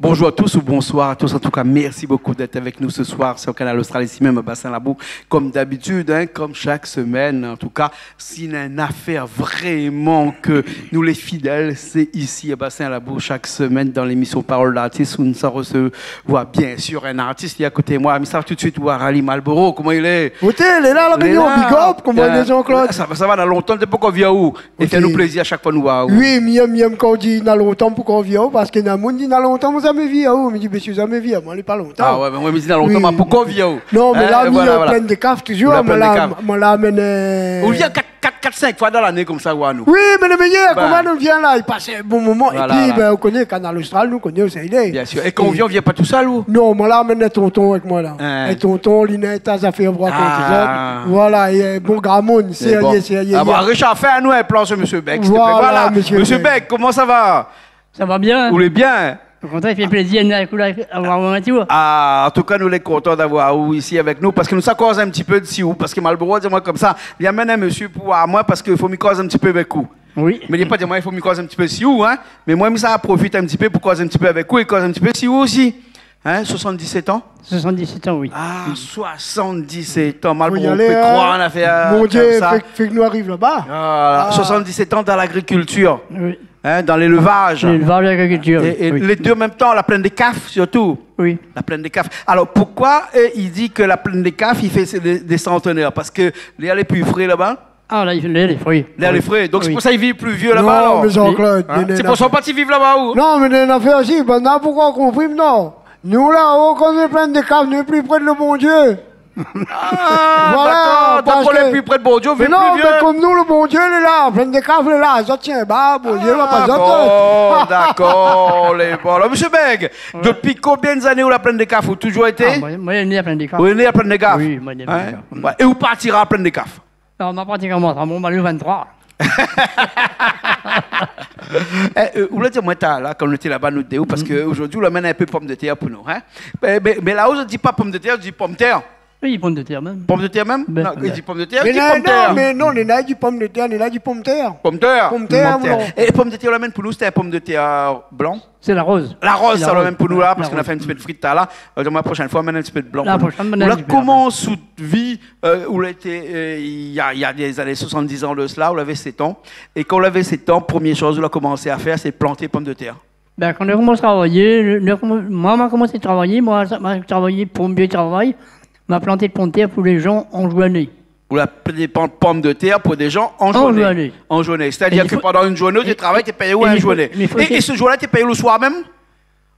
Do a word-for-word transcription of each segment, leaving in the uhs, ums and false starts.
Bonjour à tous ou bonsoir à tous. En tout cas, merci beaucoup d'être avec nous ce soir sur Kanal Austral, ici même à Bassin Labou, comme d'habitude, hein, comme chaque semaine. En tout cas, si néna in afèr vréman ke nou lé fidèl, sé isi à Bassin Labou, chaque semaine dans l'émission Parole d'artiste, où nou sa resevwar bien sûr in artis. Li lé a koté moin, mi sava tout de suite voir Ali Malboro. Koman i lé ? Oté, lé la, La Rényon, big up, koman i lé, Jean-Claude ? Sa va, sa va, na lontan nou la pankor vi aou. É fé anou plézir a shak foi nou voir aou. Oui, mi yèm, mi yèm kan ou di na lontan pankor vi aou, parske na moun i di na lontan moin zamé vi aou. Mi di, mésyé, zamé vi aou, moin lé pa lontan. Ah ouais, mé moin mi di na lontan moin pankor vi aou. Non, mé la, mi lé plin de kaf touzour, moin la, moin la amenn, euh, ou vien kat, kat, kat, sink foi dan lané konmsa voir anou. Oui, mé le méyèr, koman nou vien la, i pass in bon moman. Épi, bin, ou koné, Kanal Austral, nou koné ousa i lé. Bien sûr. É kan ou vien, ou vien pa tousèl, ou ? Non, moin la amenn in tonton avèk moin la. In tonton, li néna in ta zafèr pou rakonté. Voilà, é, euh, bon gramoun, sérié, sérié. Ah bon, Richard, fé anou in plan sur Monsieur Beg, s'il te plaît. Voilà, Monsieur Beg, koman sa va ? Sa va bien. Ou lé bien ? O kontrèr, i fé plézir, nou, ékout, avoir aou in tour. Ah, en tout cas, nou lé kontan d'avoir aou isi avèk nou, parske nou sa koz in ti pé si ou, parske Malboro la di amoin konmsa, li amenn in mésyé pou voir amoin, parske fo mi koz in ti pé avèk ou. Oui. Mé li la pa di amoin, fo mi koz in ti pé si ou, hein. Mé moin, mi sa profit in ti pé pou koz in ti pé avèk ou é koz in ti pé si ou osi. Hein, soixante-dix-sept ans ? Soixante-dix-sept ans, oui. Ah, soixante-dix-sept ans, Malboro, fo alé, ou pé kroir in afèr konmsa. Mon Dieu, fé, fé ke nou ariv laba. Voilà, soixante-dix-sept ans dans l'agriculture. Oui. Hein, dans l'élevage. L'élevage et l'agriculture, oui. Et, et les deux en même temps, la plaine des Cafres surtout. Oui. La plaine des Cafres. Alors, pourquoi, euh, il dit que la plaine des Cafres, il fait des, des centenaires ? Parce que l'air est plus frais là-bas ? Ah, la, l'air est frais. L'air est frais. Donc, c'est pour ça qu'il vit plus vieux là-bas, alors. Non, mé Jean-Claude, hein ? C'est pour ça ou parti viv laba, ou ? Non, mé néna in afèr osi, bin, na pankor konpri, non. Nou la, ou koné, plaine des Cafres, nou lé pli pré de le Bondié. Ah, voilà, d'accord. Donc, on est plus près de Bondieu, on vit plus vieux. Mé non, mé konm nou, le Bondié lé la, plaine des Cafres lé la, zot i tien ba, Bondié va pa zot. Ah bon, d'accord, lé bon. Alors, Monsieur Beg, depuis combien d'années ou la plaine des Cafres, ou toujours été ? Ah, moin, moin lé né la plaine des Cafres. Ou lé né la plaine des Cafres. Oui, moin lé né la plaine des Cafres. Ouais. Et ou partira la plaine des Cafres ? Non, ma parti koman sa, mon mari vingt-trois. Eh, euh, ou la di amoin talèr la, kan nou té laba nou dé, parske zordi ou la amenn in pé pomdetèr pou nou, hein. Mé, mé, mé la, ou di pa pomdetèr, ou di pomtèr. Oui, pomdetèr mèm. Pomdetèr mèm ? Non, i di pomdetèr, i di pomtèr. Mé non, mé non, néna i di pomdetèr, néna i di pomtèr. Pomtèr. Pomtèr, mon. É pomdetèr ou la amenn pou nou, sé in pomdèr blan ? Sé la roz. La roz, sa la amenn pou nou la, parske nou la fé in ti pé de frit talèr la. Euh, la prochaine fois, amenn in ti pé de blan pou nou. La prochaine, amenn in ti pé de blan. Ou la komans out vi, euh, ou la été, euh, il y a, il y a des années, soixante-dix ans de cela, ou lavé sept ans. É kan ou lavé sept ans, première chose ou la komansé a fèr, sé planté pomdetèr. Bin, kan nou la komans travay, nou la komans, moin, ma la komans travay, moin, ma la travay, premié travay, ma la planté pomdetèr pou lé jan an zourné. Ou la planté pomdetèr pou dé jan an zourné. An zourné. An zourné. Sétadir ke pandan in zourné, ou té travay, té péyé ou in zourné. É, é se zour-la, té péyé le soir mèm ?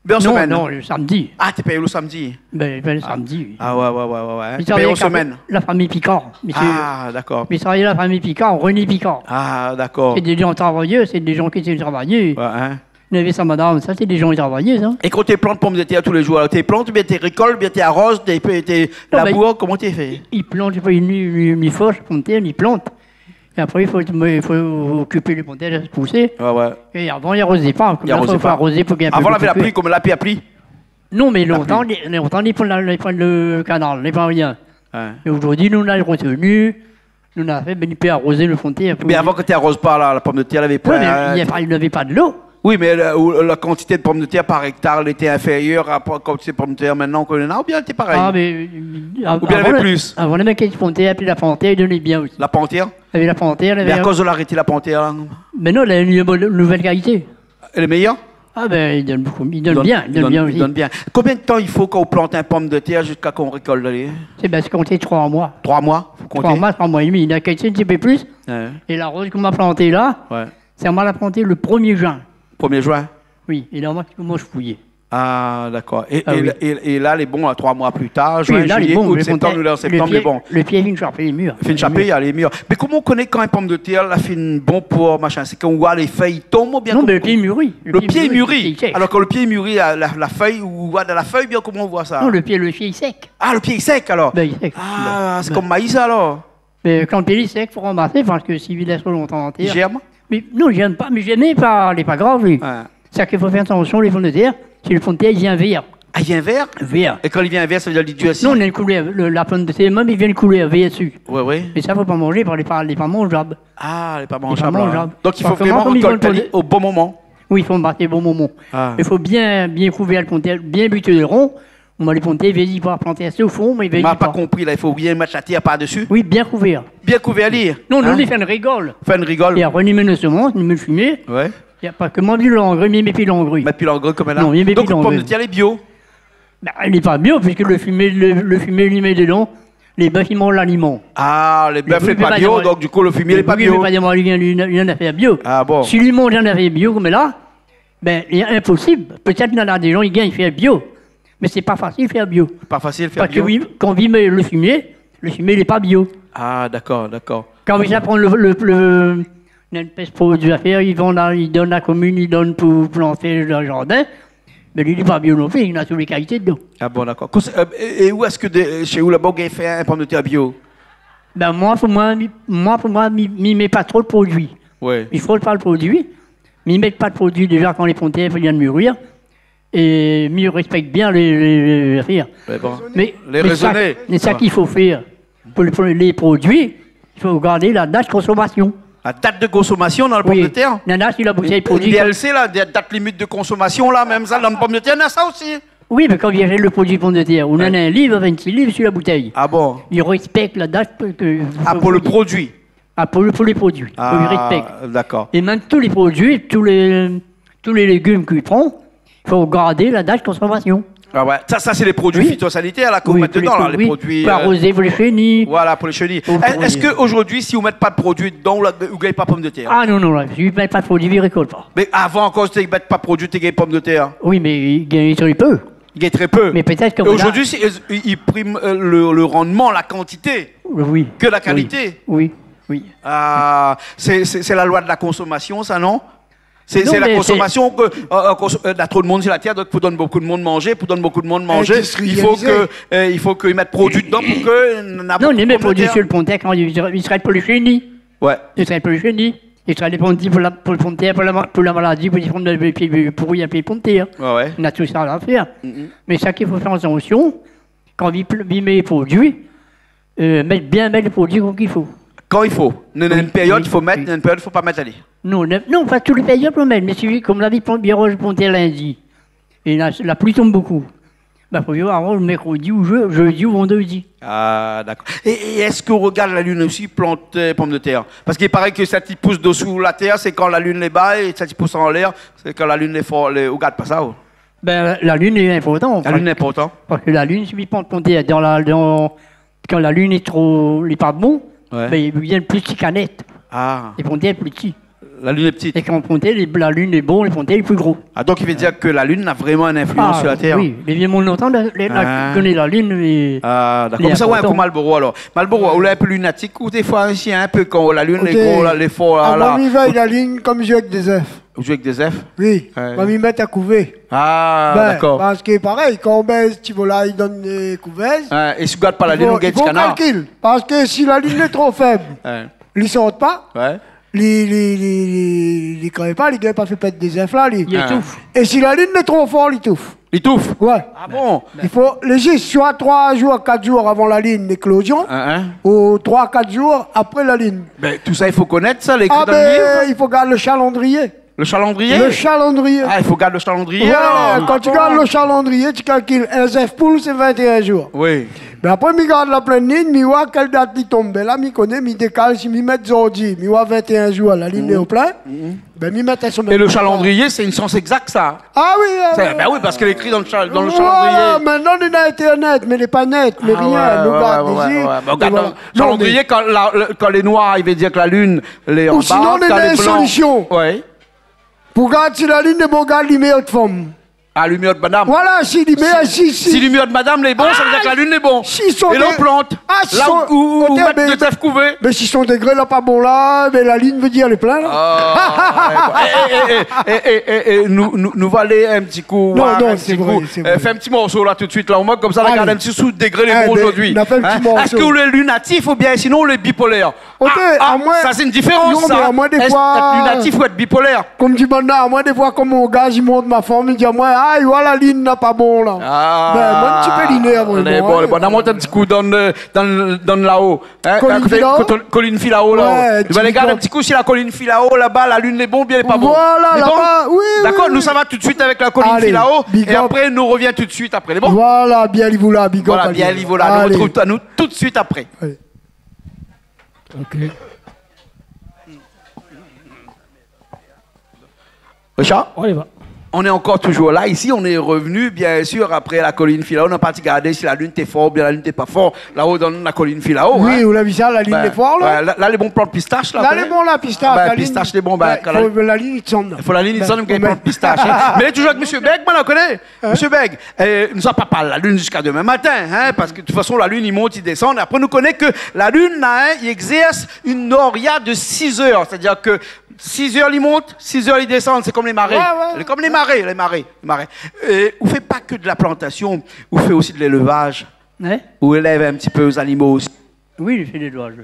Oubien an semèn ? Non, non, le samdi. Ah, té péyé le samdi. Bin, té péyé le samdi, oui. Ah ouais, ouais, ouais, ouais, ouais. Té péyé an semèn. Mi travay avèk la famiy Picard, mésyé. Ah, d'accord. Mi travay avèk la famiy Picard, René Picard. Ah, d'accord. Sé dé jan travayèr, sé dé jan ki té travay. Ouais, hein. Néna sa madam, sa, sé dé jan ki travay, sa. É kan té plant pomdetèr tou lé zour, alor, té plant, oubien té rékolt, oubien té aroz, té, té labour, koman té fé ? Non, mé i plant, i plant, i fé ni, ni, ni fos pomdetèr, ni plant. É apré, i fo, i fo okipé lé pomdetèr, lès pousé. Ouais, ouais. É avan, i arozé pa. Konm la, i arozé pa. Fo arozé pou gingn okipé. Avan, lavé la pli, konm la pli, la pli. Non, mé lontan, lontan, i pran la, i pran le kanal, i pran rien. Ouais. É zordi, nou, nou la retenu, nou la fé, bin, i pé arozé le pomdetèr. Mé avan, kan té aroz pa la, la pomdetèr, lavé pa, euh, navé pa dolo. Oui, mé la, ou, la kantité de pomdetèr par hectare, lété inférièr a rapor a kantité de pomdetèr koméla, oubien lété parèy ? Ah, mé, euh, av-, avan, lavé plis. Avan, lavé kèk pomdetèr, épi la pantèr, i donn bien osi. La pantèr ? Avèk la pantèr, lavé. Mé akoz ou la arèt la pantèr, la ? Mé non, la, néna in nouvèl kalité. Lé méyèr ? Ah bin, i donn bokou, i donn bien, i donn bien osi. I donn bien. Konbien de tan i fo kan ou plant in pomdetèr ziska kan ou rékolt ali ? Sé, bin, sé konté troi moi. Troi moi, fo konté. Troi moi, troi moi é demi. Néna kèk in ti pé plis. Ouais. É la roz ke ma la planté la, ouais, sé ma la planté le premié juin. Premié juin ? Oui, é la, ma la komans fouyé. Ah, dakor. É, ah, é oui, la, é, é la, lé bon, in, troi moi pli tar, juin, juiyé, out, septanm, lé bon. Oui, la, lé bon, lé bon. Nou lé an septanm, mé bon. Le pié, le pié i fine shapé, lé mir. Fine shapé, lé mir. Mé koman ou koné kan in pomdetèr la fine bon pou, machin, sé kan ou voi lé fèy i tonm oubien koman ? Non, mé le pié i muri. Le pié i muri, le pié i muri. Le pié i sèk. Alor, kan le pié i muri, la, la, la fèy, ou voi dan la fèy, oubien koman ou voi sa ? Non, le pié, le pié i sèk. Ah, le pié i sèk, alor ? Bin, i sèk. Ah, sé konm mayi, sa, alor ? Mé kan le pié i sèk, fo ranmasé, parske si i lès tro lontan an tèr. I jèrm ? Mé non, i jèrm pa, mé jèrm pa, lé pa grav, li. Ouais. Sak i fo fé atansion, lé pomdetèr, sé le pomdetèr i vien vèr. Ah, i vien vèr ? Vèr. É kan li vien vèr, sa vé dir li dir osi ? Non, néna in koulèr, le, la pomdetèr mèm, i vien in koulèr vèr dési. Ouais, ouais. Mé sa, fo pa manzé, parske lé pa, lé pa manzab. Ah, lé pa manzab, la. Lé pa manzab. Donk, i fo vréman rékolt ali o bon moman. Oui, i fo anbasé bon moman. Ah. I fo bien, bien kouvèr lo pontèr, bien bité lo ron. Ou mèt lo pontèr, i vé pa plant asé o fon, mé i vé pa. Ma pa konpri la, i fo bien mèt la tèr par dési ? Oui, bien kouvèr. Bien kouvèr, li ? Non, non, hein ? Li fé in rigol. Fé in rigol. É apré, li mèt semans, li mèt fimé. Ouais. É apré, koman di, langré, mi mèt pi langré. Mèt pi langré konm la. Non, mi mèt pi langré. Donk, pomdetèr lé bio ? Bin, lé pa bio, piske lo fimé, lo, lo fimé li mèt dedan, lé bèf i manz laliman. Ah, lé bèf lé pa bio, donk di kou lo fimé lé pa bio. Mé oui, mé pa di amoin li, li, li, li na afèr bio. Ah bon ? Si li manz in afèr bio konm la, bin, lé inposib. Pétèt néna dé zan i gingn fé bio, mé sé pa fasil fé bio. Pa fasil fé bio. Parske oui, kan i mèt lo fimé, lo fimé lé pa bio. Ah, dakor, dakor. Kan i sa pran lo, lo, lo, néna in pé produi afèr, i vann la, i donn la komine, i donn pou, pou plant dan zardin. Mé li, li lé pa bio non pli, li na tout lé kalité dedan. Ah bon, dakor. Kosa, euh, é, é ousa èske dé, shé ou laba, ou gingn fé in pomdetèr bio ? Bin, moin, pou moin, mi, moin, pou moin, mi, mi mèt pa tro de produi. Ouais. Mi frot pa lo produi, mi mèt pa de produi déza kan lé pomdetèr i vien de mûrir. É mi rèspèk bien lé, lé, lé afèr. Mé bon. Mé, mé sa, mé sa k'i fo fèr, pou lé, pou lé produi, i fo gard la dat konsomasion. La dat de konsomasion dan lo pomdetèr ? Oui. Néna si la boutèy produi. L D L C la, dat limit de konsomasion la, mèm sa dan lo pomdetèr, néna sa osi ? Oui, mé kan i achèt lo produi pomdetèr, ou néna in liv, vin-sis liv su la boutèy. Ah bon ? I rèspèk la dat ke, ke... Ah, pou lo produi ? Ah, pou, pou lé produi. Ah, i rèspèk. Dakor. É mèm tout lé produi, tout lé, tout lé légim k'i pran, i fo gard la dat konsomasion. Ah ouais, sa, sa sé lé produi fitosanitèr la, k'i mèt dedan la, lé produi, euh, pou arozé pou lé sheni. Voilà, pou lé sheni. Pou, pou... Èske zordi, si ou mèt pa de produi dedan, ou la, ou gingn pa pomdetèr ? Ah non, non, la, si ou mèt pa de produi, i rékolt pa. Mé avan ankor, si ou mèt pa de produi, ou gingn pomdetèr ? Oui, mé i gingn tré pé. I gingn tré pé. Mé pétèt ke... É zordi, sé, i, i prim, euh, lo, lo randman, la kantité, ke la kalité. Oui, oui, oui. Ah, sé, sé, sé la loi de la konsomasion, sa, non ? Sé, sé la konsomasion ke, euh, euh, konso-, euh, na tro de moun su la tèr, donk pou donn bonpé de moun manzé, pou donn bonpé de moun manzé, i fo ke, euh, i fo k'i mèt produi dedan pou ke na bonpé de moun manzé. Non, i mèt produi su lo pomdetèr kan i, i srèt pou lé sheni. Ouais. I srèt pou lé sheni. I srèt lé pomdetèr pou la, pou lo pomdetèr, pou la ma-, pou la maladi, pou lé, pou lé, pou lé, pou lé pomdetèr. Ouais, ouais. Néna tout sa a fèr. Mm, mm. Mé sa k'i fo fé atansion, kan i pl-, i mèt produi, euh, mèt bien, mèt lo produi konm k'i fo. Kan i fo. Néna in périod, i fo mèt, néna in périod, i fo pa mèt, alé. Non, non, non, pa tout lé périod, non, mé, mé si, konm la vi, pran bien roz, pran tèr lindi. É la, la pli i tonm bonpé. Bin, fo bien avan lo mèrkrodi ou je-, jeudi ou vandredi. Ah, dakor. É, é èske ou rogard la line osi, plant, euh, pomdetèr ? Parske i paré ke sak i pous dosou la tèr, sé kan la line lé ba, é sak i pous anlèr, sé kan la line lé for, lé, ou gard pa sa, ou ? Bin, la line lé inportan. La line lé inportan. Parske la line, si ou plant pomdetèr dan la, dan, kan la line lé tro, lé pa bon, bin, i vien pli ti kanèt. Ah. Lé pomdetèr lé pli ti. La line lé pti. É kan pomdetèr, lé, la line lé bon, lé pomdetèr lé pli gro. Ah, donk i vé dir ke la line na vréman in influans su la tèr. Ah oui, mé bien, mon lontan, la, la, la, koné la line, mé... Ah, dakor. Lé inportan. Konmsa, ouais, pou Malboro, alor. Malboro, ou lé in pé lunatik, ou défoi osi in pé kan la line lé gro, la, lé for, la, la. Amoin, mi vèy la line konm zoué avèk dé zèf. Ou zoué avèk dé zèf ? Oui, ouais. Kan mi mèt a kouvé. Ah, dakor. Bin, parske parèy, kan ou bèz ti volay dan, euh, kouvèz, ouais, é si ou gard pa la line, ou gingn ti kanar. I fo, i fo kalkil. Parske si la line lé tro fèb, li sort pa. Ouais. Li, li, li, li, li krèy pa, li gingn pa fé pèt dé zèf la, li. Li étouf. É si la line lé tro for, li étouf. Li étouf ? Ouais. Ah bon ? I fo lé zis, soi troi zour, kat zour avan la line, léklozion, ou troi, kat zour apré la line. Bin, tout sa, i fo konèt sa, lé ékri dan lo liv. Ah bin, i fo gard lo shalandrié. Lo shalandrié ? Lo shalandrié. Ah, i fo gard lo shalandrié, alor. Voilà, kan ou gard lo shalandrié, ou kalkil in zèf poul, sé vintéin zour. Oui. Bin, apré, mi gard la plin line, mi oi kèl dat li tonm. Bin la, mi koné, mi dékal, si mi mèt zordi, mi oi vintéin zour, la line lé o plin. Bin, mi mèt in semèn. É lo shalandrié, sé in sians égzak, sa ? Ah oui, ah oui. Bin oui, parske lé ékri dan lo sha-, dan lo shalandrié. Voilà, mintnan, néna Internet, mé lé pa nèt, mé rien, nou gard isi. Ah ouais, ouais, ouais. Bin, ou gard dan lo shalandrié, kan la, lo, kan lé noir, i vé dir ke la line lé anba, kan lé blan. Ou sinon, néna in solision. Ouais. Pou gard si la line lé bon, gard liméo de fanm. Ah, liméo de madam. Voilà, si liméo, si, si. Si liméo de madam lé bon, sa vé dir ke la line lé bon. Ah, si son dé-, é la, ou plant. Ah, si son, la ou, ou, ou mèt dé zèf kouvé. Mé si son dégré la pa bon la, bin la line vé dir lé plin la. Ah, ouais, bon. É, é, é, é, nou, nou, nou va alé in ti kou, non, non, sé vré, sé vré. Euh, fé in ti morso la tout de suite la, o moin, konmsa, nou gard in ti kou si dégré lé bon zordi. Alé. Eh bin, nou fé in ti morso. Hein ? Èske ou lé lunatif oubien sinon ou lé bipolèr ? Oté, ah, amoin, sa sé in diférans, non, sa. Mé amoin, défoi, èt lunatif ou èt bipolèr. Konm di banna, amoin, défoi, konm mon gaz i mont, ma fanm i di amoin, ah, i oi la line la pa bon la. Ah. Bin, moin, in ti pé linèv, lé bon, lé bon. Nou mont in ti kou dan, euh, dan, dan lao. Hein, kolinn Filao. Koté kolinn Filao, la. Ouais, bin, lé gars, in ti kou si la kolinn Filao, laba, la line lé bon oubien lé pa bon. Voilà, lé bon ? Laba, oui. Dakor, nou sava tout de suit avèk la Colline Filao, é apré nou revien tout de suit apré. Lé bon ? Voilà, bien li vola, big up ali. Voilà, bien li vola. Nou retrouv anou tout de suit apré. Alé. Ok. Richard ? On y va. On est encore toujours là. Ici, on est revenu, bien sûr, après la Colline Filao. Nou la parti gardé si la lune té for oubien la lune té pa for. Laba dan la Colline Filao, hein. Oui, ou la vi sa, la lune lé for, la. Bin, ouais, la, la, lé bon plan pistash, la, hein. La lé bon, la pistash, la lune. Bin, pistash, lé bon, bin, ouais, kan la, fo la lune i désann. Fo la lune i désann, bin, fo plan pistash, hein. Mé lé toujour avèk Monsieur Bègue, moin, la koné. Hein ? Monsieur Bègue, euh, nou sa pa parl la lune ziska demin matin, hein, parske de tout fason, la lune i mont, i désann. Apré, nou koné ke la lune, la, hein, i égzèrs in noria de six heures. C'est-à-dire que six heures li mont, six heures li désann, sé kom lé maré. Ouais, ouais. Lé kom lé maré, lé maré, lé maré. É ou fé pa ke de la plantasion, ou fé osi de l'élevage. Ouais. Ou élèv in ti pé zanimo osi. Oui, mi fé lélevage.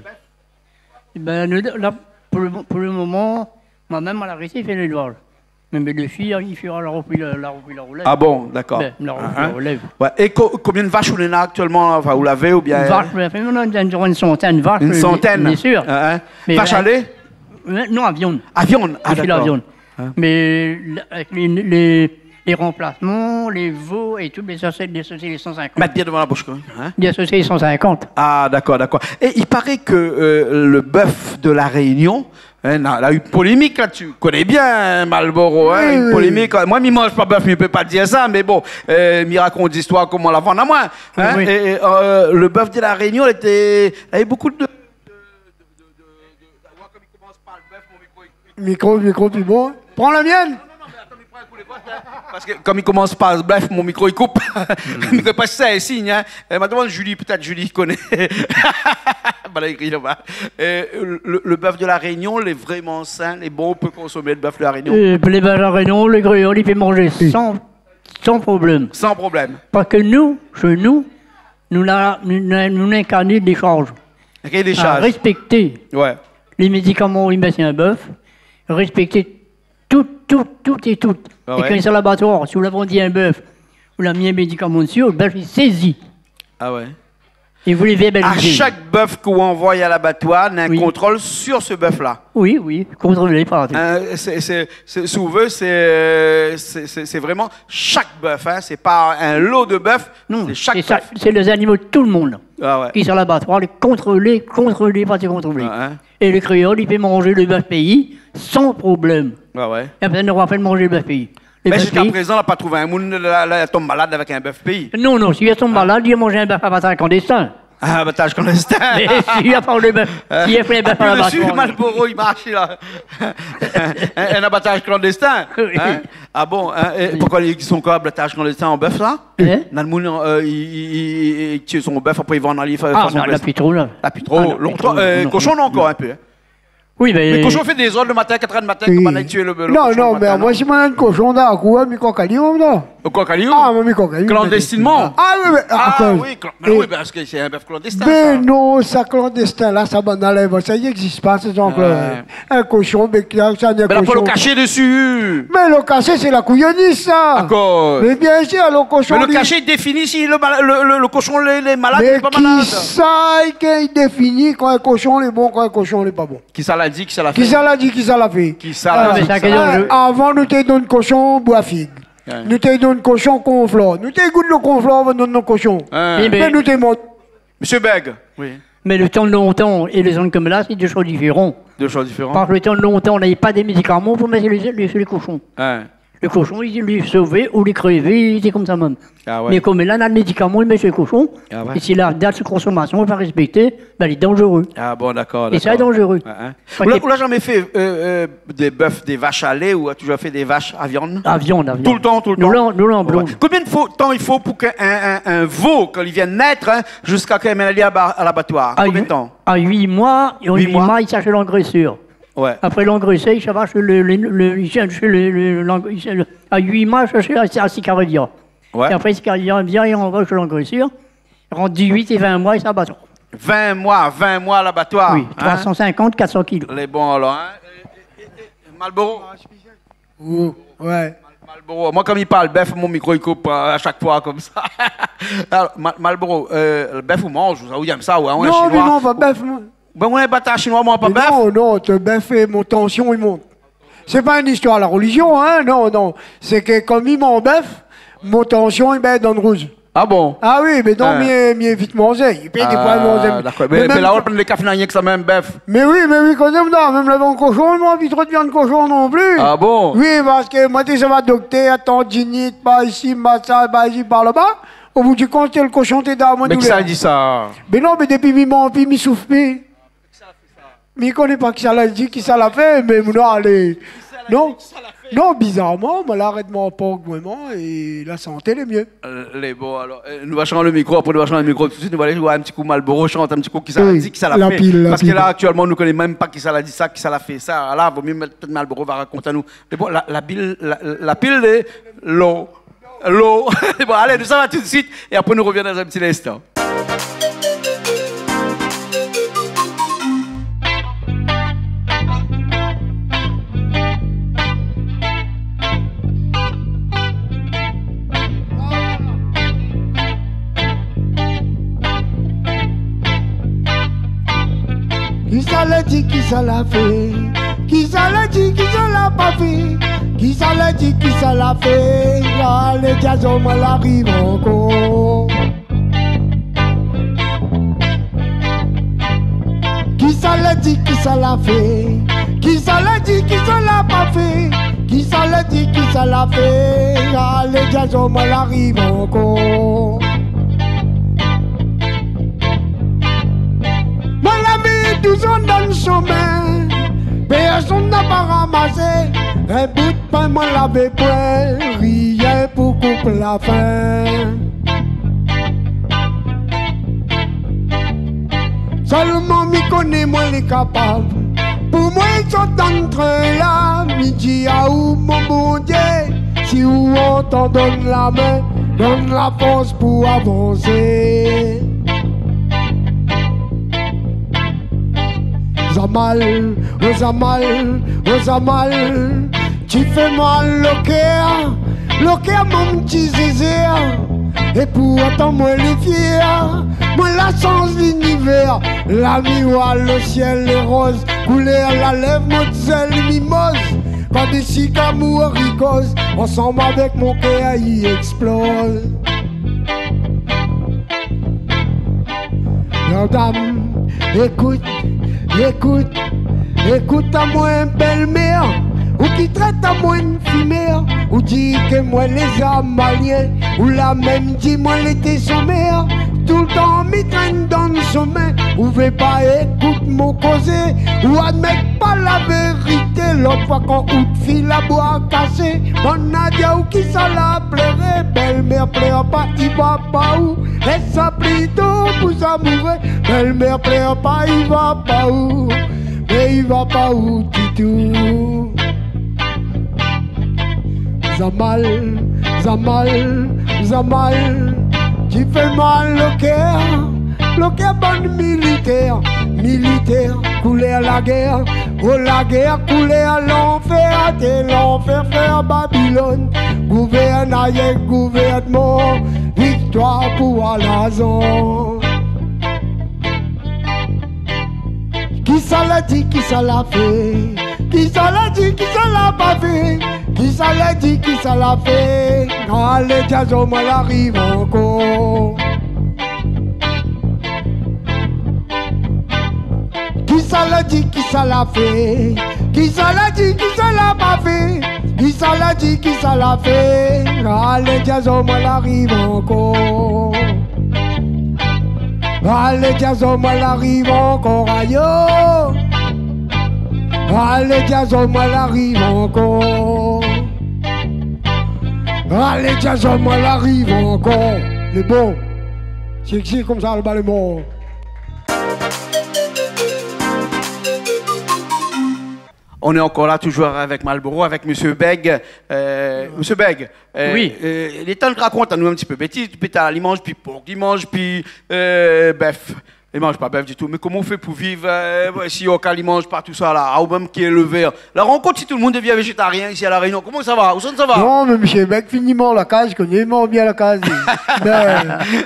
Bin, nou, la, pou le, pou le moman, moin mèm, moin la arété fé lélevage. Mé mé dé fiy, i fé la, la repri la, la repri la relèv. Ah bon, dakor. Bin, la repri la relèv. Hein, hein. Ouais. É ko-, konbien de vash ou néna aktièlman, la, anfin, ou lavé oubien ? Vash, mé anfin, nou néna in, in santèn vash. In santèn ? Bien sûr. Hein, hein. Mé vash a lé ? Euh, non, a viann. A viann, ah, dakor. Mi fé la viann. Hein. Mé la, avèk lé, lé, lé ranplasman, lé vo é tout, mé sa, sé, sa sé lé san sinkant. Mèt bien dovan la boush, koi, hein ? Bien sûr, sé lé san sinkant. Ah, dakor, dakor. É i paré ke, euh, le bœuf de La Réunion, hein, la, la u polémik la-dsi. Ou koné bien, hein, Malboro, hein, oui, in polémik. Moin, mi manz pa bèf, mi pé pa dir sa, mé bon, euh, mi rakont zistoir koman la vann amoin, hein. Oui, oui. É, é, euh, le bœuf de La Réunion, lété, lavé bonpé de Mikro, mikro, pi bon. Pran la mienne. Non, non, non, mé atann, mi pran in kou lé bot, hein. Parske kom i komans par bèf, mon mikro i koup. Mi koné pa si sé in sign, hein. Euh, madam Julie, pétèt Julie i koné. Voilà, i ri laba. Euh, le, le bœuf de La Réunion, lé vréman sin, lé bon, ou pé konsomé le bœuf de La Réunion. Euh, pou le bèf de La Réunion, le kréol, li pé manzé san, san problèm. San problèm. Parske nou, shé nou, nou la, nou, nou, nou néna in kayé dé sharz. In kayé dé sharz. A rèspèkté. Ouais. Lé médikaman i mèt si in bèf, rèspèkté tout, tout, tout é tout. Ah ouais. É kan sa labatoir, si ou la vandi in bèf, ou la mi in médikaman dsi, le bèf li sézi. Ah ouais. É ou lé vèrbalizé. À chaque bœuf k'ou anvoy a labatoir, néna in kontrol sur se bèf-la. Oui, oui, kontrolé par... Hein, sé, sé, sé, si ou vé, sé, euh, sé, sé, sé vréman shak bèf, hein, sé pa in lo de bèf, non, sé shak bèf. Non, sé sa, sé lé zanimo de tout le moun. Ah ouais. Ki sa labatoir, lé kontrolé, kontrolé, pa kontrolé. Ah, hein. É le kréol, li pé manzé le bèf péi san problèm. Ah ouais. É apré, nou va fé manzé le bèf péi. Le bèf péi. Mé ziska prézan, la pa trouv in moun la, la tonm malad avèk in bèf péi. Non, non, si li tonm malad, li manz in bèf a bataz klandéstin. Ah, abataz klandéstin. Mé si, a par le bèf, si li fé in bèf a labatoir. Apui dsi, Malboro, i marsh la. In, in abataz klandéstin, hein ? Oui. Ah bon, hein, é poukosa i fé ankor abataz klandéstin an bèf, sa ? Hein ? Néna moun, euh, i, i, i, i tié son bèf, apré i vann ali, fé son bèf. Ah, non, la pi tro, la. La pi tro. Ah, non, lontan, pi tro, euh, non, koshon, non, ankor in pé, hein. Oui, mé... Mé koshon i fé dézord le matin, katr èr du matin, oui, kan banna i tié le, le koshon le matin, non ? Non, non, mé moin, si moin néna in koshon dan la kour, mi kok ali, non ? Ou kok ali ? Ah, moin, mi kok ali. Klandéstinement ? Ah oui, mé atann. Ah oui, klan-, mé oui, parske sé in bèf klandéstin, sa. Mé non, sa klandéstin la, sa banna la, sa i égzis pa, sé zank la. Ouais. In koshon, mé ki la, sa, in koshon. Mé la, fo le kashé dsi. Mé le kashé, sé la kouyonis, sa. Dakor. Mé bien sir, le koshon, mé le kashé i défini si le mal-, le, le, le koshon lé, lé malad, lé pa malad. Mé kisa i, ki défini kan in koshon lé bon, kan in koshon lé pa bon ? Kisa la di, kisa la fé ? Kisa la di, kisa la fé ? Kisa la di, kisa la fé ? Ah, mé sa, kèl anjé. Avan, nou té donn koshon boi fig. Ouais. Nou té donn koshon konflor. Nou té gout le konflor avan donn nou koshon. Ouais. Mé nou té mor. Monsieur Bègue. Oui. Mé le tan lontan é le tan koméla, sé dé shoz diféran. Dé shoz diféran. Parske le tan lontan, navé pa de médikaman pou mèt le, le, le koshon. Ouais. Le koshon, li, li sové ou li krévé, li té konmsa mèm. Ah ouais. Mé koméla, néna le médikaman, i mèt le koshon. Ah ouais. É si la dat de konsomasion lé pa rèspèkté, bin, li lé danzéré. Ah bon, dakor, dakor. É sa lé danzéré. Ouais, hein. Ou la, ou la zamé fé, euh, euh, de bèf, de vash a lé, ou la toujour fé de vash a viann ? A viann, a viann. Tout le tan, tout le tan ? Nou, nou, nou, nou. Ouais. Konbien de fo-, tan i fo pou ke in, in, in vo, kan li vien nèt, hein, ziska ke i amenn ali a ba-, a labatoir ? Konbien de tan ? A ui-, a ui moi, é an ui moi, i sava shé langrésèr. Ouais. Apré langrésèr, i sava shé le, le, le, i sava shé le, le, lang-, i sava, a ui moi, i sava shé a, a Sikarédia. Ouais. É apré, Sikarédia vien, i anvoy shé langrésèr. Ant dizuit é vin moi, i sa labatoir. Vin moi, vin moi labatoir, hein ? Oui, troi san sinkant, kat san kilo. Lé bon, alor, hein ? É, é, é, é, Malboro. Ou, ouais. Mal-, Malboro. Moin, kom i parl bèf, mon mikro, i koup, euh, a shak foi, konmsa. Alor, Mal-, Malboro, euh, bèf, ou manz, ou, ou yèm sa, ou, hein, ou in Shinoi. Non, mé non, pa bèf, moin. Bin, ou in bataz shinoi, moin, pa bèf. Mé non, non, té bèf, mon tansion i mont. Sé pa in istoir la relizion, in, non, non. Sé ke kan mi manz bèf, mon tansion i bès dan rouz. Ah bon ? Ah oui, mé non, mi, mi évit manzé. Épi défoi, manzé. Ah, dakor. Mé, mé mèm la, kan ou pran lo kafé, na rienk sa mèm, bèf. Mé oui, mé oui, kan mèm, non, mèm la viann koshon, mi manz pi tro de viann koshon non pli. Ah bon ? Oui, parske moin té sava doktèr, tandinit, pa isi, masaz, pa isi, pa laba. O bout di kont, lo koshon té done amoin doulèr. Mé kisa la di sa ? Mé non, mé dopi mi manz pi, mi souf pi. Mi koné pa kisa la di, kisa la fé, mé mi alé. Non, non, bizarman, moin la arèt manz pork vréman, é la santé lé myé. Euh, lé bon, alor, euh, nou va shanj lo mikro, apré nou va shanj lo mikro tout suit, nou va alé oir in ti kou Malboro, shant in ti kou kisa la di, kisa la fé. Parske la, aktièlman, nou koné mèm pa kisa la di sa, kisa la fé sa. La, vo myé mèt pétèt Malboro va rakont anou. Mé bon, la, la pil, la, la pil de lo, lo. Bon, alé, nou sava tout suit, é apré nou rovien dan in ti linstan. Kisa la di, kisa la fé ? Kisa la di, kisa la pa fé ? Kisa la di, kisa la fé ? Alé, Jazo, moin la ariv ankor. Kisa la di, kisa la fé ? Kisa la di, kisa la pa fé ? Kisa la di, kisa la fé ? Alé, Jazo, moin la ariv ankor. Moin la mèt douz an dan shomin, pèrsone la pa ramasé. In bout pin moin lavé poin, rien pou koup la fin. Sèlman mi koné moin lé kapab. Pou moin sort dan trin la, mi di aou, mon Bondié, si ou antan donn la min, donn la fors pou avansé. Zamal, o Zamal, o Zamal, ti fé mal lo kèr, lo kèr mon ti zézèr. É pourtan moin lé fièr, moin la shanz linivèr. La mi oi lo sièl lé roz, koulèr la lèv modmozèl mimoz. Kan dé sikamour i koz, ansanm avèk mon kèr i éksploz. Madam, ékout, ékout, ékout amoin, bèlmèr, ou ki trèt amoin fimèr, ou di ke moin lé zamalien, ou la mèm di moin lété somèr. Toultan mi trèn dan shomin, ou vé pa ékout mon kozé, ou admèt pa la vérité. Lot foi kan out fi la boir kasé, bann la di aou kisa la pléré, bèlmèr plèr pa, i va pa ou. Lès sa plito pou zamouré, bèlmèr plèr pa, i va pa ou, mé i va pa ou ditou. Zamal, Zamal, Zamal, ti fé mal lo kèr, lo kèr bann militèr, militèr koulèr la guèr, o la guèr koulèr lanfèr, té lanfèr fèr Babilone, gouvèrn ayèk gouvèrnman, viktwar pou Alazan. Kisa la di, kisa la fé, kisa la di, kisa la pa fé, kisa la di, kisa la fé. Alé, Jazo, moin la ariv ankor. Kisa la di, kisa la fé, kisa la di, kisa la pa fé, kisa la di, kisa la fé. Alé, Jazo, moin la ariv ankor. Alé, Jazo, moin la ariv ankor, ayo. Alé, Jazo, moin la ariv ankor. Alé, Jazo, moin la ariv ankor. Lé bon. Sé, sé konmsa, lo bal lé mor. On est encore là, toujours avec Malboro, avec Monsieur Bèg. Euh, Monsieur Bèg, euh, oui, euh, lé tan rakont anou in ti pé bétiz, pi talèr li manz pi pork, li manz pi, euh, bèf. I manz pa bèf ditou. Mé koman ou fé pou viv, euh, si o ka li manz pa tousa la, ou mèm ki lé élvèr ? La rankont, si tout le moun i devien vézétarien isi La Rényon, koman sa va ? Ousa sa va ? Non, mé mésyé Bèg, fini mor la kaz, koné mor bien la kaz. Mé,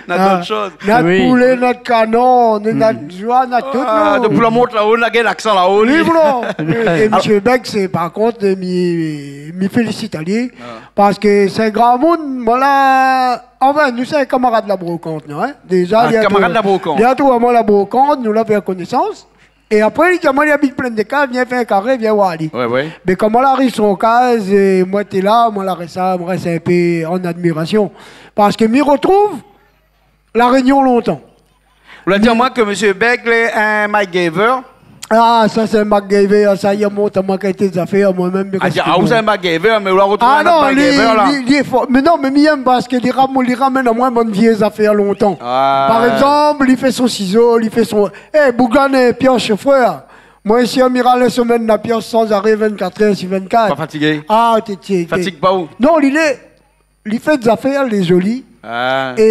na dot shoz. Nat poulé, nat kanon, nat zoi, nat tout, ah, non. Dopi la mont la-o, na gingn laksan la-o, li. Oui, bon. É, é mésyé Bèg, sé, par kont, mi, mi félisit ali, parske sé in gramoun, moin la, anfin, nou sé kamarad la brokant, nou, in. Déza, li la trouv amoin la brokant. Ah, kamarad la brokant. Li la trouv amoin la brokant, nou la fé konésans. É apré, li di amoin, li abit Plaine des Cafres, vien fé in karé, vien oir ali. Ouais, ouais. Mé kan moin la ariv son kaz, é moin té la, moin la rès, moin rès in pé an admirasion. Parske mi rotrouv La Rényon lontan. Ou la di amoin ke mésyé Bèg lé in MacGyver. Ah, sa sé in MacGyver, sa, li la mont amoin kalité zafèr, moin mèm, mi rès toujour. Ah, ou sé in MacGyver, mé ou la rotrouv in ot MacGyver, la. Ah non, li, li, li lé for. Mé non, mé mi yèm parske li ram-, li ramèn amoin bann vié zafèr lontan. Ah. Par égzanp, li fé son sizo, li fé son, é, boug la néna in pios, frèr. Moin isi, mi ral in semèn la pios san zaré, vinn-kat èr si vinn-kat. Pa fatigé ? Ah, té, té, té. Fatig pa ou ? Non, li lé, li fé zafèr, lé zoli. Ah. É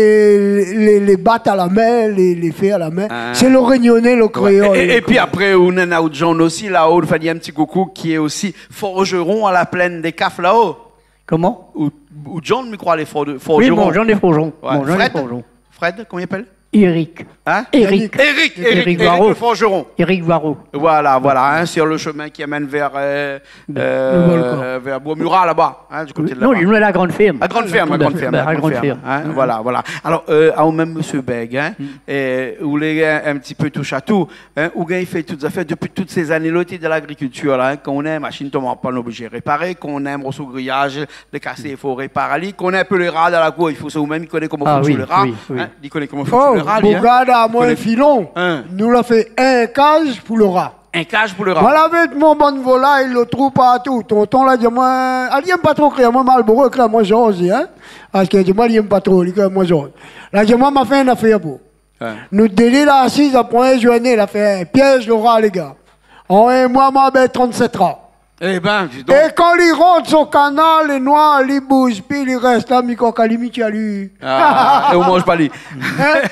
lé, lé bat a la min, lé, lé fé a la min. Ah. Sé lo rényoné, lo kréol. Ouais. É, é, épi apré, ou néna out John osi, la-o, fé in ti koukou, ki lé osi forgeron à la Plaine des Cafres, la-o. Koman ? Ou, ou John, mi kroi, lé for-, forgeron. Oui, mon John lé forgeron. Ouais. Mon John lé forgeron. Fred ? Fred, koman i apèl ? Eric. Hein ? Eric. Eric, Eric, Eric Varro. Eric le forgeron. Eric Varro. Voilà, voilà, hein, sur le chemin qui amène vers, euh, euh, vers Bourg-Murat, là-bas, hein, du côté de là-bas. Non, nou lé la Grande Ferme. La Grande Ferme, la Grande Ferme, la Grande Ferme, hein, voilà, voilà. Alors, euh, aou mèm, mésyé Bèg, hein, euh, ou lé in, in ti pé touche à tout, hein, ou gingn fé tout zafèr dopi tout sé zané-la, ou té dan lagrikiltir la, hein, kan ou néna in mashine i tonm an pann, oblizé réparé, kan ou néna in morso griyaz, lé kasé, i fo répar ali. Kan ou néna in pé lé ra dan la kour, i fo, sé ou mèm i koné koman fouti lé ra. Ah oui, oui, oui. Hein, li koné koman fouti lé ra, li, hein. Oh, boug la, moin, filon. Hein. Nou la fé in kaz pou lé ra. In kaz pou lé ra. Moin la avèk mon bann volay, lo trou partou. Tonton la di amoin, ah, li yèm pa tro kriy amoin Malboro, kriy amoin Georges, hein. Parske li di amoin, li yèm pa tro, li kriy amoin Georges. La di amoin, ma fé in afèr pou. Ouais. Nou dé la asiz, apré in zourné, la fé in pièz lo ra, lé gars. An in moi, ma bèt trant-sèt ra. Eh ben, dis donc. É kan li rant son kanal, lé noir, li bouz pi, li rès la, mi kroi k'ali mi tyé ali. Ah, é ou manz pa li. Hein ?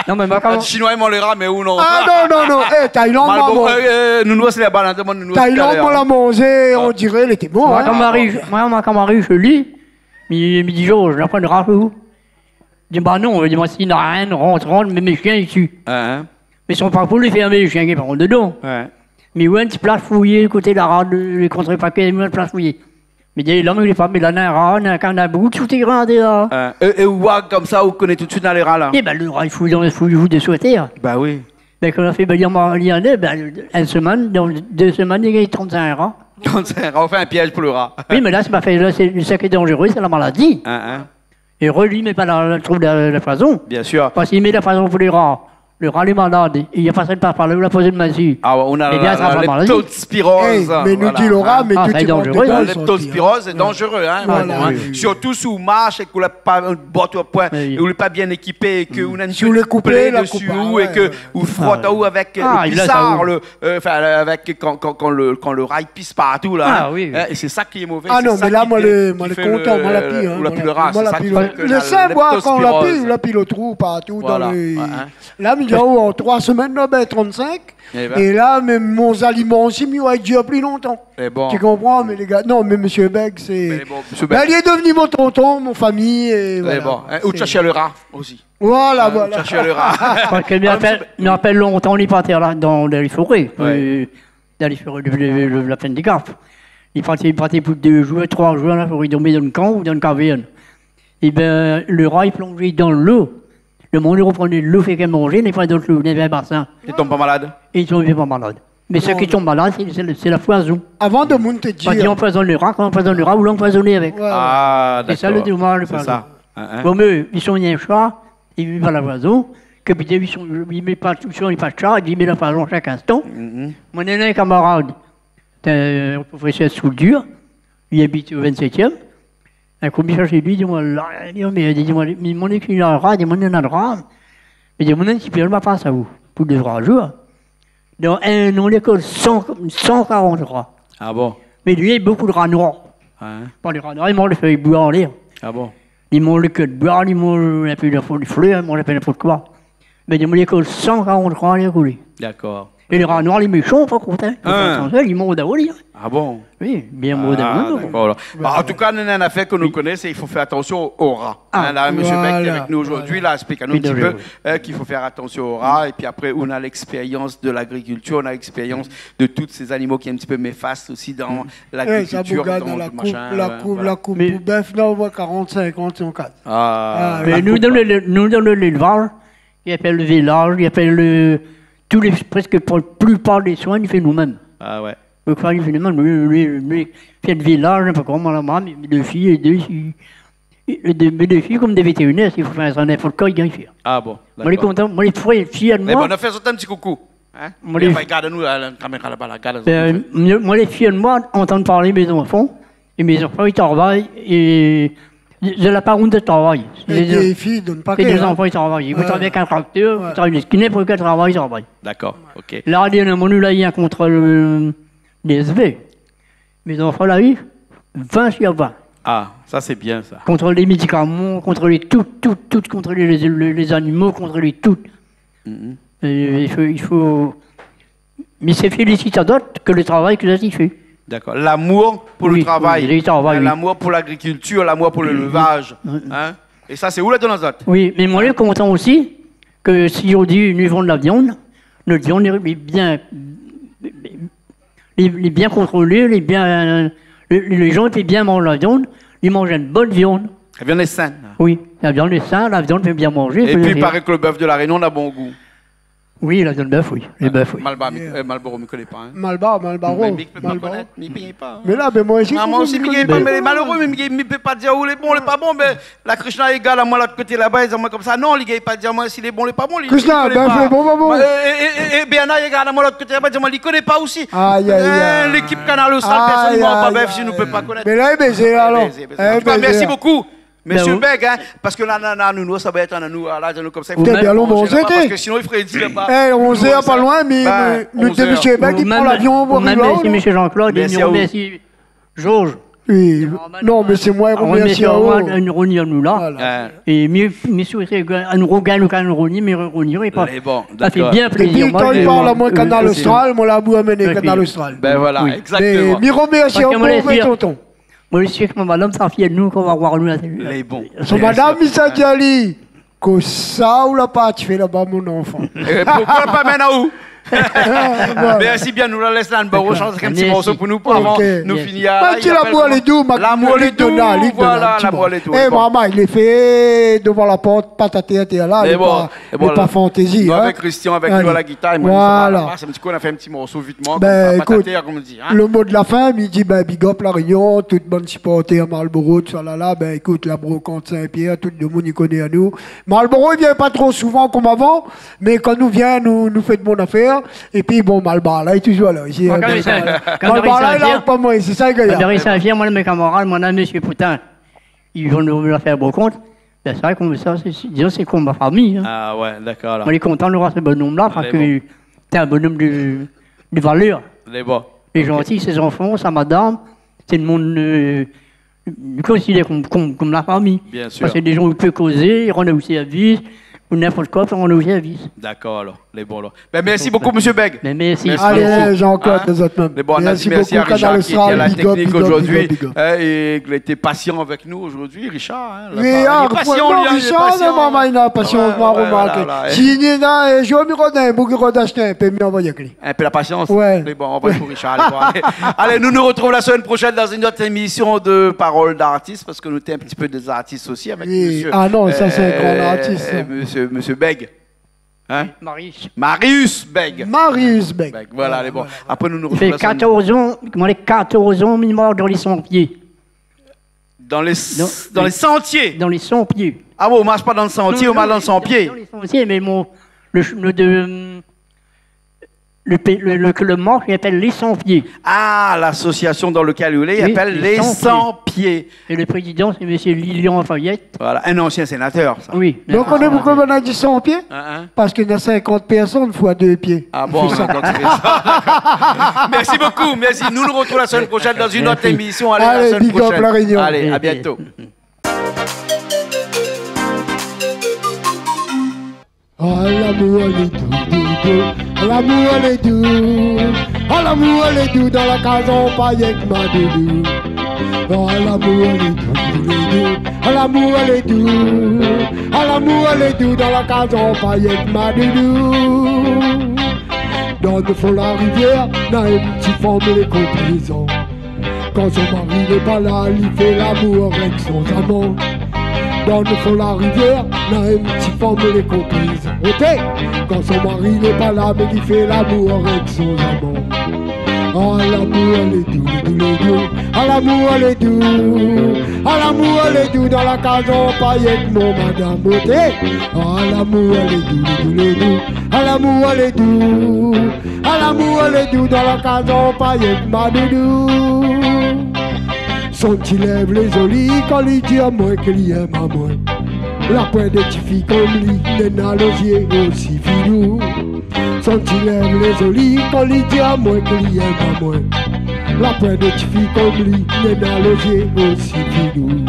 Non, mé moin, kan... Ah, Shinoi i manz lé ra, mé ou non. Ah, non, non, non. Eh, Thaïlande, Malboro, moin, euh, euh, nou, nou, sé la bann, hein, demann nou. Thaïlande, moin la manzé, on diré li lété mor, hein. Moin, kan mi ariv, moin, moin, kan mi ariv shé li, mi, mi di, Georges, na pa in ra, ou ? Li di, bah non, li di, moin, si na rien, rant, rant, mé mé shien isi. Hein, hein. Mé son pa pou li fé, mé shien ki pran dedan. Ouais. Mé ouais, in ti plas fouyé, koté la rad, lé kontré pakèt, in plas fouyé. Mé dé, la, mé lé pa, mé la, na in ra, na in kanal, bout sou térin, dé ra. Hein. É, é ou, konmsa, ou koné tout suit dan lé ra, la ? Eh ben, lo ra, i fouy dan, i fouy, i fouy désou atèr. Bah oui. Ben, kan ou la fé, ben, li la, li la, ben, in semèn, dan dé semèn, li gingn trant-sink ra. Trant-sink ra, ou fé in pièz pou lo ra. Oui, mé la, sé pa fé, la, sé, sak lé danzéré, sé la maladi. Hein, hein. É reli, mé pa la, la, trouv la, la poizon. Bien sûr. Parske si li mèt la poizon pou lé ra, lo ra lé malad, é li la pa sèl pa parlé, ou la poz in min dsi. Ah ouais, ou na la, la, la leptospiroz, voilà. Hey, mé nou di lo ra, mé tout i rant dedan, la leptospiroz, sé danzéré, hein, voilà, oui. Surtout si ou marsh é ke ou la pa, bot ou poin, é ou lé pa bien ékipé, é ke ou na in ti plé desi ou, é ke ou frot aou avèk, euh, lo pisar, lo, euh, anfin, avèk, kan, kan, kan lo, kan lo ra i pis partou, la, hein. Ah oui, oui. Hein, é sé sa ki lé mové, sé sa ki fé, ki fé lo, ou la pi lo ra, sé sa ki fé ke la, la leptospiroz. Lé sèl, moin, kan ou la pi, ou la pi lo trou partou dan lé... Voilà. Ouais, hein. La, mi di aou, an troi semèn, la, ben, trant-sink. Eh ben. É la, mèm mon zaliman osi, mi oi, i dir pli lontan. É bon. Ti konpran, mé lé gars, non, mé mésyé Bèg, sé... Mé bon, mésyé Bèg. Ben, li lé devni mon tonton, mon fami, é voilà. Mé bon, hein, ou té shèrsh lo ra osi. Voilà, voilà. Ou té shèrsh lo ra. Parske mi rapèl, mi rapèl lontan, li parté la, dan, dan lé foré, euh, dan lé foré, lo, lo, lo, la Plaine des Cafres. Li parté, li parté pou dé zour, troi zour, la foré, i dormé dan in kan ou dan in kavèrn. É ben, lo ra, li plonzé dan lo. Lo moun i repran lo, fé ke manzé, néna pa dot lo, néna pa basin. I tonm pa malad ? I tonm pa malad. Mé sak i tonm malad, sé, sé, sé la poizon. Avan, demoun té di, parske i anpoizone lo ra, kan i anpoizone lo ra, ou lé anpoizoné avèk. Ouais, ouais. Ah, dakor. Sé sa lo domaz, lo poizon. Sé sa. Hein, hein. Bon, mé, i son in sha, i mèt pa la poizon, ke pétèt i son, i mèt pa, i son, i pa sha, i mèt la poizon shak instan. Mhm. Moin néna in kamarad, sé in profésèr soudure, li abit o vinn-sètyèm. In kou mi shèrsh ali, di amoin, la, li di, mé, di amoin, mé mon ékip la ra, di amoin, néna lo ra. Mé di amoin, in ti pé, ma pas aou, pou dé troi zour. Dan in an lékol, san, san karant ra. Ah bon ? Mé li, bokou de ra noir. Hein ? Pa de ra noir, li manz lo fèy boi anlèr. Ah bon ? Li manz lo kèr boi, li manz in pé de fo-, de flèr, li manz in pé ninport koi. Bin, di amoin, lékol san karant-troi, li la koulé. Dakor. É lé ra noir, lé méshan, pa kontan. Hein. Fo fé atansion, li mord aou, li, hein. Ah bon ? Oui, bien mord aou, non. Ah, dakor, alor. Bah, an tou ka, nou néna in nafèr ke nou koné, sé i fo fé atansion o ra. Ah. Hein, la, mésyé Beck, voilà, ki lé avèk nou zordi, la ésplik anou in ti pé, euh, k'i fo fé atansion o ra. É pi apré, nou na lékspérians de lagrikiltir, nou na lékspérians de tout sé zanimo ki lé in ti pé néfast osi dan lagrikiltir, dan tout machin, la koup, la koup pou bèf, non, ou voi karant, sinkant, sinkant. Ah. Mé nou, dan lé, nou, dan lélvaj, i apèl le vilaj, i apèl le, tout lé, prèsk pou la plipar dé soin, i fé nou mèm. Ah ouais. Donk, sa, i fé nou mèm, nou, nou, nou, fé le vilaj, in pé konm la mam, mé dé fiy, é dé, é dé, mé dé fiy konm dé vétérinèr, si fo fé sa, ninport kan, i gingn fé. Ah bon, dakor. Moin lé kontan, moin lé fièr, fièr de moin. Mé bon, nou fé sa in ti koukou. Hein ? Moin lé... Gard anou, la, la kaméra laba, la, gard anou. Bin, moin, moin lé fièr de moin, antann parl mé zanfan. É mé zanfan i travay, é zot la pa ont de travay. É dé fiy, donn pa kèr, hein. É dé zanfan i travay. I travay avèk in traktèr, i travay, ninport kèl travay, i travay. Dakor, OK. La, dernièrman, nou la u in kontrol, euh, D S V. Mé zanfan la u vin sir vin. Ah, sa sé bien, sa. Kontrol dé médikaman, kontrol tout, tout, tout, kontrol lé, lé, lé zanimo, kontrol tout. Mhm. É i fo, i fo, mi sé félisit azot ke le travay ke zot i fé. Dakor. Lamour pou le travay. Oui, oui, le travay, oui. Lamour pou lagrikiltir, lamour pou lélvaj. Mm, mm. Hein ? É sa, sé ou la donn azot ? Oui, mé moin lé kontan osi ke si ou di nou vann la viann, nout viann lé bien, lé, lé bien kontrolé, lé bien, lé, lé zan i pé bien manz la viann, i manz in bone viann. La viann lé sin. Oui, la viann lé sin, la viann i pé bien manzé. É pi, i paré ke le bèf de La Rényon na bon gou. Oui, la viann bèf, oui. Lé bèf, oui. Malbar, mi, euh, Malboro, mi koné pa, hein. Malbar, Malbaro, Malbaro. Mé mi pé pa konèt, mi pé pa. Mé la, bin, moin osi, mi koné pa, mé lé maléré, mé mi, mi pé pa dir ou lé bon, lé pa bon, mé la Krishna i gard amoin lot koté laba, i di amoin konmsa, non, li gingn pa dir amoin si lé bon, lé pa bon, li, li koné pa. Krishna, bèf lé bon, pa bon. É, é, é, é Bernard i gard amoin lot koté laba, i di amoin, li koné pa osi. Aïe, aïe, aïe. Hein, lékip Kanal Austral, pèrsone i manz pa bèf si nou pé pa konèt. Mé la, i béz, alor. Béz, béz. An tou ka, mèrsi bokou. Mésyé Bèg, hein, parske la, la, la, nou, nou, sa va èt, nou, la, nou, konmsa, i fo manzé, parske sinon, i fré dir, pa, nou, sa, bin, nou di mésyé Bèg, i pran lavion pou ariv laba. Mèm si mésyé Jean-Claude, mèrsi aou. Mèrsi Georges. Oui. Non, mé sé moin, mèrsi aou. Roni anou la. Voilà. É mi, mi souété ke nou rogagn nou kan Roni, mé Roni lé pa. Lé bon, dakor. Sa fé bien plézir. Épi, kan i parl amoin Kanal Austral, moin la pou amenn Kanal Austral. Bin voilà, égzaktoman. Mé mi romèrsi aou, tonton. Moin osi, èk mon madanm, sa fièr de nou kan va oir anou la télé. Lé bon. Son madanm, i sa di ali, kosa ou la parti fé laba, mon zanfan ? É poukoué la pa amenn aou ? Mèrsi bien, nou la lès la, nou va shanz in ti morso pou nou, pou avan nou fini. OK. Lamour lé dou, voilà, Lamour lé dou. É, maman, li fé dovan la port, patat atèr la, lé bon. É voilà. Lé pa fantézi, hein. Nou, avèk Christian, avèk nou a la gitar, é moin, nou sava laba, sé in ti kou, nou la fé in ti morso vitman, konmsa, patat atèr, konm i di, hein. Bin, ékout, lo mo de la fin, mi di, bin, big up La Rényon, tout bann sipòrtèr Malboro, tout sa la la, bin, ékout, la brokant Sin-Pièr, tout demoun i koné anou. Malboro i vien pa tro souvan konm avan, mé kan nou vien, nou, nou fé de bon afèr. Épi, bon, Malbar la, li lé touzour la, isi, hein, konmsa. Malbar la, li la pa moin, sé sa, gayar. Kan nou ariv Sin-Pièr, moin, mé kamarad, moin, mésyé Poutin, i vien nou la fé brokant. Bin, sa, konmsa, sé, sé, dizon, sé konm ma fami, hein. Ah ouais, dakor, la. Moin lé kontan de voir se bonom la, parske sé in bonom de, de valèr. Lé bon. Lé zanti, sé zanfan, sa madanm, sé demoun, euh, nou konsidèr konm, konm, konm la fami. Bien sir. Parske sé dé zan ou pé kozé, rann aou sèrvis, ou ninport koi, rann aou sèrvis. Dakor, alor. Lé bon, alor. Bin, mèrsi bokou, mésyé Bèg. Mé mèrsi. Mèrsi bokou. Alé, Jean-Claude, zot mèm. Mèrsi bokou, Kanal Austral, big up, big up, big up. Lé bon, an tou ka, mèrsi à Richard qui était là, technique aujourd'hui, hein, et qui a été patient avec nous aujourd'hui, Richard, hein. Oui, ah, li lé patient, non, li lé patient. Richard, non, maman, li na pasians, moin la romarké. Ouais, ouais, ouais. Si li lé la, euh, mi rod in boug, mi rod ashté in pé, mi anvoy ali. In pé la pasians. Ouais. Mé bon, on va pour Richard, alé, bon, alé. Alé, nou nou retrouv la semaine prochaine dans une autre émission de Parole d'artiste, parske nou té in ti pé dé zartis osi avèk mésyé, ah non, sa, sé in gran artis, sa. Mésyé, mésyé Bèg. Hein ? Marius. Marius Bèg. Marius Bèg. Bèg, voilà, alé, bon. Voilà, voilà. Apré, nou nou retrouv la semaine. Sa fé katorz an, moin lé katorz an, mi marsh dan lé sanpié. Dan lé, dan lé santié. Dan lé sanpié. Ah bon, ou marsh pa dan le santié, ou marsh dan le sanpié. Non, non, dan lé santié, mé mon, le, le, de, le, le, le, le marsh, i apèl lé Sanpié. Ah, l'association dans laquelle vous êtes, i apèl lé Sanpié. Oui, lé Sanpié. É le prézidan, sé mésyé Lilian Fayette. Voilà, un ancien sénateur, ça. Oui. Donk, ou koné poukosa nou la di sanpié ? Hein, hein. Parske na sinkant pèrsone foi dé pié. Ah bon, donk sé sa. Mèrsi bokou, mèrsi. Nou nou retrouv la semaine prochaine dans une autre émission. Mèrsi. Alé, à la semaine prochaine. Alé, big up La Rényon. Alé, à bientôt. Ah, lamour lé dou, dou, dou. Ah, lamour lé dou. Ah, lamour lé dou dan la kaz, on pa yèk ma doudou. Ah, lamour lé dou, dou, lé dou. Ah, lamour lé dou. Ah, lamour lé dou dan la kaz, on pa yèk ma doudou. Dan fon la rivièr, na in ti fanm lé konplézan. Kan son mari lé pa la, li fé lamour avèk son zamor. Dan fon la rivièr, na in ti fanm lé konplézan. Oté, kan son mari lé pa la, mé li fé lamour avèk son zamor. Ah, lamour lé dou, lé dou, lé dou. Ah, lamour lé dou. Ah, lamour lé dou dan la kaz, on pa yèk mon madam. Oté. Ah, lamour lé dou, lé dou, lé dou. Ah, lamour lé dou. Ah, lamour lé dou dan la kaz, on pa yèk ma doudou. Son ti lèv lé zoli kan li di amwin ke li èm amwin. La pwin de ti fi konm li, néna lo zié osi filou. Son ti lèv lé zoli kan li di amwin ke li èm amwin. La pwin de ti fi konm li, néna lo zié osi filou.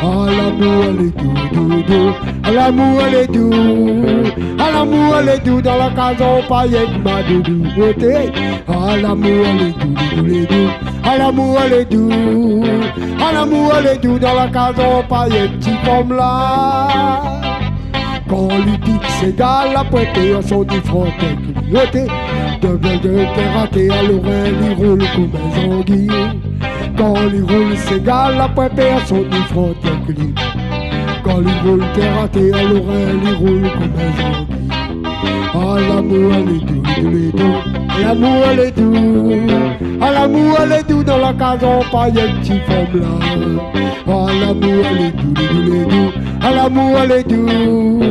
Ah, lamour lé dou, dou, dou. Ah, lamour lé dou. Ah, lamour lé dou dan la kaz, on pa yèk ma doudou. Oté. Ah, lamour lé dou, lé dou, lé dou. Ah, lamour lé dou. Ah, lamour lé dou dan la kaz, on pa yèk ti fanm la. Kan li pik séga, la pwin pèrsone i frot èk li. Oté. De, de, de tèr atèr, lo rin li roul konm in zangi. Kan li roul séga, la pwin pèrsone i frot èk li. Kan li roul tèr atèr, lo rin li roul konm in zangi. Ah, lamour lé dou, lé dou, lé dou. Lamour lé dou. Ah, lamour lé dou dan la kaz, on pa yèk ti fanm la. Ah, lamour lé dou, lé dou, lé dou. Ah, lamour lé dou.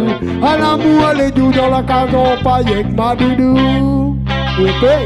Ah, lamour lé dou dan la kaz, on pa yèk ma doudou. Oté.